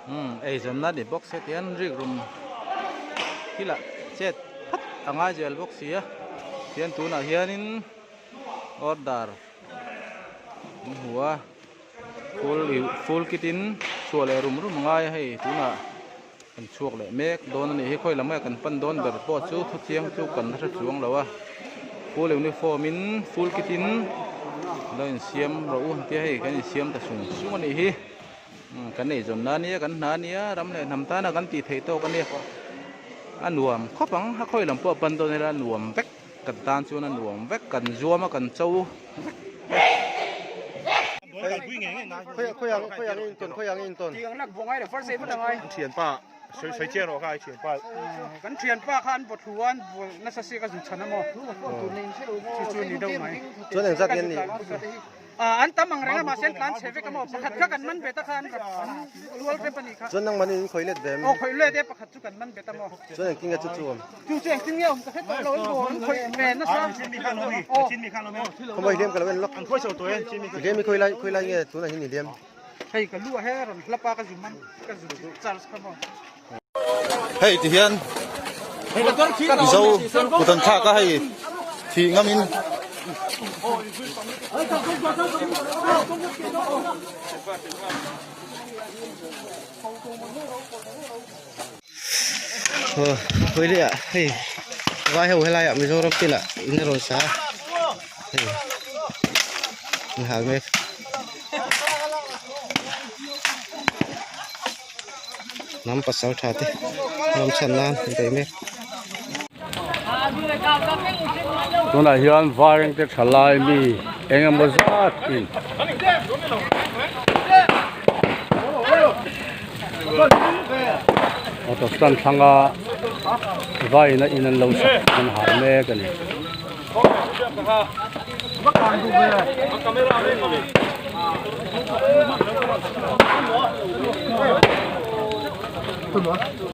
Umm eizawnna ni bawk se tihian rikrum thilah chet phat a ngai zel bawk si a tihian tunah hianin order an hmu a full full kit in chhuah leh rum rum a ngai a hei tunah kan chhuak leh mek dawn a nih hi khawi lam nge kan pan dawn ber pawh chu thu chiang chu kan hre chuang lo a full uniform in full kit in lo insiam rawh u tia hei kan insiam ta sung sung a nih hi kan eizawn na ania kan hna ania ram leh hnam tana kan tih theih tawk ania a nuam khawp ang a khawi lam pawh a pan dawn ila a nuam vek kan tan chuan a nuam vek kan zuam a kan cho vek. An tam ang reng a mahse an tlan chhe vek a maw pakhat kha kan man bet a kha an rual rep a nih kha. Chuan nangmahni in khawih let ve em? Aw khawih let e pakhat chu kan man bet a maw. Chuan engtin nge chu chu awm? Chu chu engtin nge awm ka hre tawh lo an bawr an khawih ve nasa. Aw. Khawmai hliam ka lo en lawk. Hliam hi khawi lai khawi lai nge tunah hian i hliam? Hei ka lu ah he rawn hlap a ka zu man ka zu charge kha maw. Hei ti hian Mizo kut an thlak a hei thih ngam in Hawi leh ah hei vai ho helai ah Mizoram te lah in a rawn sa a hei an hal mek. Hnam pasal tha te ram chhan nan an beih mek. Tunah hian Vairengte thalai mi eng emaw zat in auto stand thlanga vaiin a in an lo sak an har mek a ni.